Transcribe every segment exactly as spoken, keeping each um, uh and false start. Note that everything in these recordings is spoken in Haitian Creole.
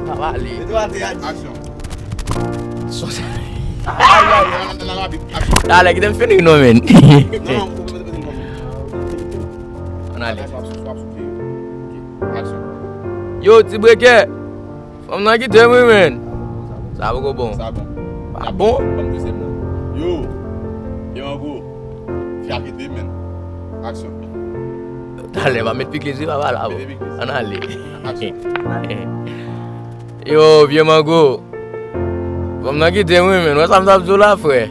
Pa pale. Mete w atè a di. Aksyon. Son sa. Ay, ay, ay, nan rapid. Aksyon. Talè, kite m fini non, men. Non, non, ou mete, mete, mete. Ann ale. Aksyon, aksyon, aksyon. Ok. Aksyon. Yo, ti brekè. Fanm nan kite m, wi, men. Sa poko bon. Sa bon. Pa bon? Ban m dezyèm nan. Yo. Yo, an gwo. Fè a kite, men. Aksyon. Talè, pa met pikliz, wi, papa, la. Mete pikliz. Ann ale. Aksyon. Yo, vye mango. Fanm nan kite m, wi, men. Wè sa m t ap di w la, frè.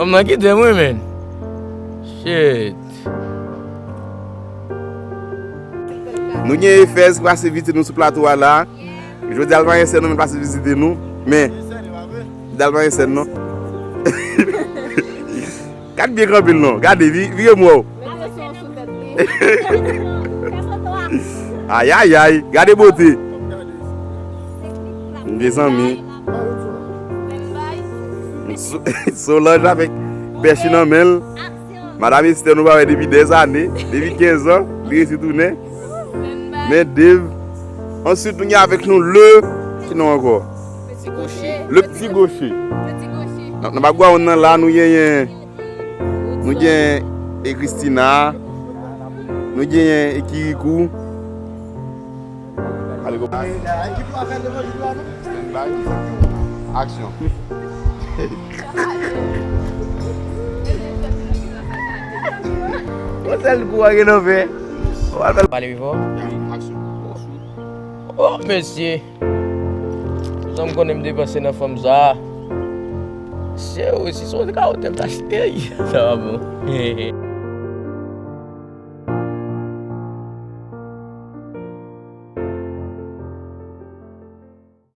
Fanm nan kite m, wi, men. Shit. Nou gen Efèz ki pase vizite nou sou plato a la. Jodi a l pa gen sèn non, men l pase vizite nou. Men, jodi a l pa gen sèn non. Gad byen kanpe l non. Gade, vi- vire m wè w. Ayayay, gade bote. Mezanmi. So- Solange avèk pèch nan men l. Madanm Esther nou pa wè depi dèzane, depi kenz an, li resi tounen. Men Dave. Answit nou gen avèk nou le, ki non ankò? Le Petit Gaucher. Nan nan background nan la nou genyen, nou gen e Christina, nou genyen e Kirikou. Ale go. Stand by. Aksyon. Yon sèl kou a gen nan fè. Pale vivan. Aksyon. Oh, mesye. Jan m konnen m depanse nan fanm sa. Se ou, si se ou te ka ote m t achte. Sa va bon.